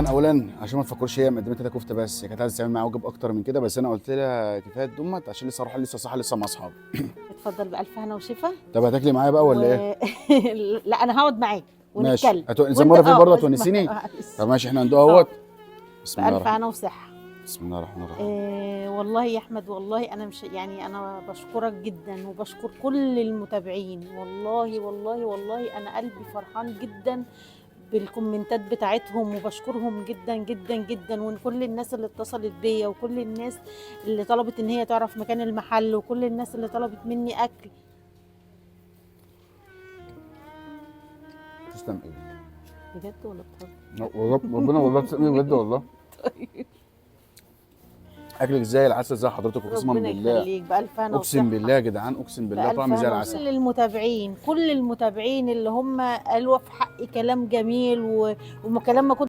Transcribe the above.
طبعا اولا عشان ما تفكرش هي مقدمتها كفته بس، هي كانت عايزه تعمل معايا وجب اكتر من كده، بس انا قلت لها كفاية دمت عشان لسه اروح لسه صح لسه مع اصحابي. اتفضل بالف هنا وشفا. طب هتاكلي معايا بقى ولا ايه؟ لا انا هقعد معاك ماشي. ونتكلم. زي المرة اللي فاتت برضه بس هتونسيني؟ معلش. طب ماشي، احنا هندوق اهوت. بسم الله بألف الرحمن هنا وصحة. بسم الله الرحمن الرحيم. والله يا احمد، والله انا مش يعني انا بشكرك جدا وبشكر كل المتابعين، والله والله والله انا قلبي فرحان جدا بالكومنتات بتاعتهم، وبشكرهم جدا جدا جدا، وان كل الناس اللي اتصلت بيا، وكل الناس اللي طلبت ان هي تعرف مكان المحل، وكل الناس اللي طلبت مني اكل. تسلم ايدك بجد ولا بتهزر؟ والله، ربنا والله تسلم ايدك بجد والله. طيب اكلك زي العسل زي حضرتك، وقسما ربنا بالله يخليك بألف هنا اقسم وصحة. بالله يا جدعان، اقسم بالله بألف طعم زي هنا. العسل. كل المتابعين، كل المتابعين اللي هم قالوا في حقي كلام جميل وكلام ما كنت